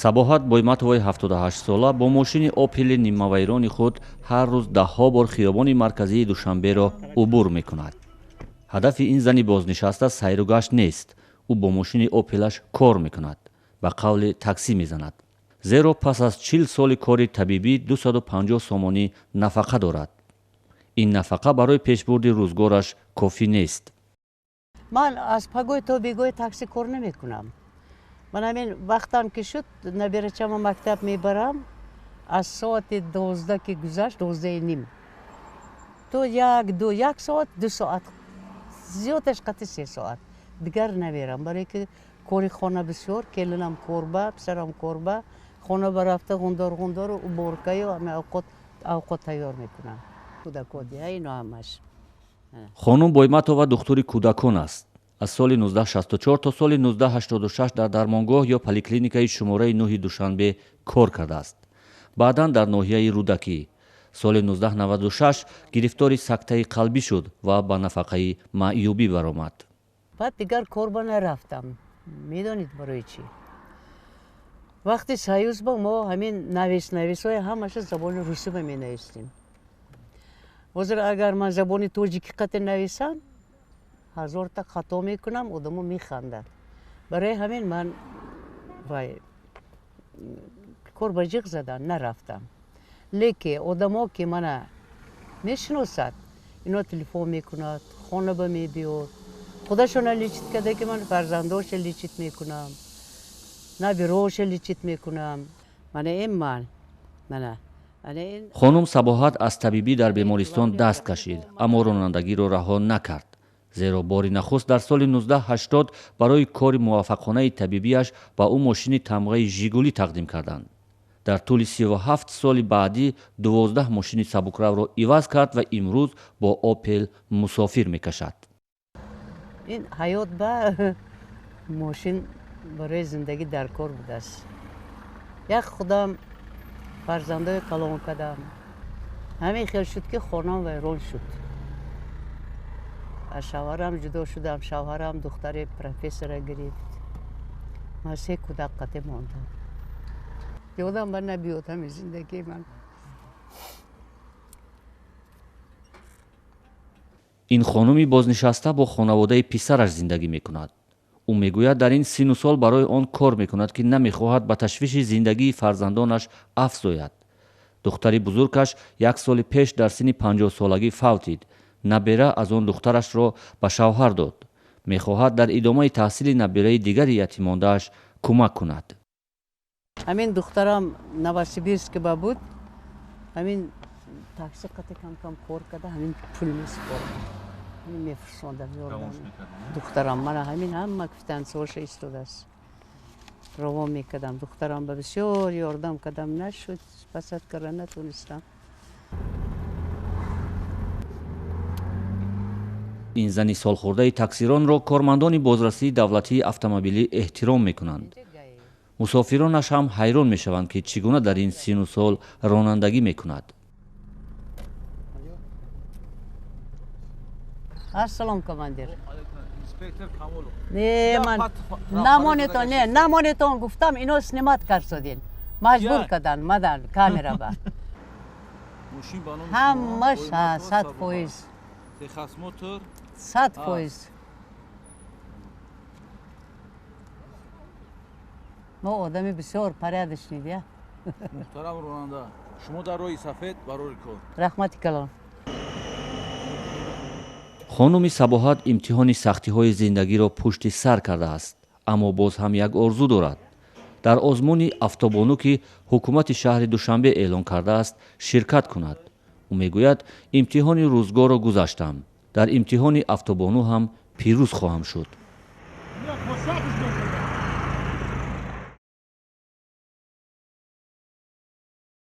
Сабоҳат Бойматоваи 78-сола бо мошини Опели нимавайрони худ ҳар рӯз даҳҳо бор хиёбони марказии Душанберо убур мекунад. Ҳадафи ин зани бознишаста сайру гашт нест. Ӯ бо мошини Опелаш кор мекунад, ба қавли таксӣ мезанад. Зеро пас аз 40 соли кори табибӣ 250 сомонӣ нафақа дорад. Ин нафақа барои пешбурди рӯзгораш кофӣ нест. Ман аз пагоҳи то бегоҳи такси кор намекунам. Ман ҳамин вақтам ки шуд, наберачама мактаб мебарам, аз соати 12 ки гузашт, 12:30 то як, ду, як соат, 2 соат, зиёдаш қати 3 соат дигар намерам, барое ки кори хона бисёр, келинам корба, писарам корба, хона ба рафта ғундор ғундору уборкаю ҳами авқот тайёр мекунам. Кӯдакодия ино ҳамаш. Хонум Бойматова духтури кӯдакон аст. Аз соли 1964 то соли 1986 дар дармонгоҳ ё поликлиникаи шумораи 9 Душанбе кор кардааст, баъдан дар ноҳияи Рӯдакӣ. Соли 1996 гирифтори сактаи қалбӣ шуд ва ба нафақаи маъюбӣ баромад. Баъд дигар корба нарафтам. Медонед барои чӣ? Вақти союз ба мо ҳамин навис нависҳои ҳамаша забони русӣ ба менавистем. Ҳозир агар ман забони тоҷикӣ қате нависам, ҳазорта хато мекунам, одамо механдад. Барои ҳамин ман вай кор ба ҷиғ задан нарафтам. Леки одамо ки мана мешиносад, ино телефон мекунад, хона ба мебиёд, худашона лечить карда ки ман фарзандоша лечить мекунам, набироша лечить мекунам. Мана ин ман мана. Хонум Сабоҳат аз табибӣ дар бемористон даст кашид, аммо ронандагиро раҳо накард, зеро бори нахуст дар соли 1980 барои кори муваффақонаи табибиаш ба ӯ мошини тамғаи Жигулӣ тақдим карданд. Дар тӯли 37 соли баъдӣ 12 мошини сабукравро иваз кард ва имрӯз бо Опел мусофир мекашад. Ин ҳаёт ба мошин барои зиндагӣ дар кор будааст. Як худам фарзандои калон кардам, ҳамин хел шуд ки хонам вайрон шуд, аз шавҳарам ҷудо шудам, шавҳарам духтари профессора гирифт, ман се кӯдак қате мондам. Ёдам ба набиёд ҳамин зиндагии ман. Ин хонуми бознишаста бо хонаводаи писараш зиндагӣ мекунад. Ӯ мегӯяд, дар ин сину сол барои он кор мекунад, ки намехоҳад ба ташвиши зиндагии фарзандонаш афзояд. Духтари бузургаш як соли пеш дар синни 50-солагӣ фавтид. Набера аз он духтарашро ба шавҳар дод. Мехоҳад дар идомаи таҳсили набераи дигари ятимондааш кӯмак кунад. Ҳамин духтарам Новосибирск ба буд, ҳамин такси қати кам-кам кор карда, ҳамин пул месупорад, ҳамин мефурсондам, ёрдам. Духтарам мана ҳамин ҳама квитансияша истодааст, равон мекардам. Духтарам ба бисёр ёрдам кардам, нашуд, спасать карда натонистам. Ин зани солхӯрдаи таксиронро кормандони бозрасии давлатии автомобилӣ эҳтиром мекунанд. Мусофиронаш ҳам ҳайрон мешаванд, ки чӣ гуна дар ин сину сол ронандагӣ мекунад. Ассалом, командир. Не, ман намонетон, не намонетон гуфтам, ино снимать карсодин, маҷбур кардан мадан камера ба ҳамаш 100%. 100%. Мо одами бисёр порядочный я. Муҳтарам ронанда, шумо дар роҳи сафед барори кор. Раҳмати калон. Хонуми Сабоҳат имтиҳони сахтиҳои зиндагиро пушти сар кардааст, аммо боз ҳам як орзу дорад: дар озмуни автобону, ки ҳукумати шаҳри Душанбе эълон кардааст, ширкат кунад. Ӯ мегӯяд, имтиҳони рӯзгорро гузаштам, дар имтиҳони автобону ҳам пирӯз хоҳам шуд.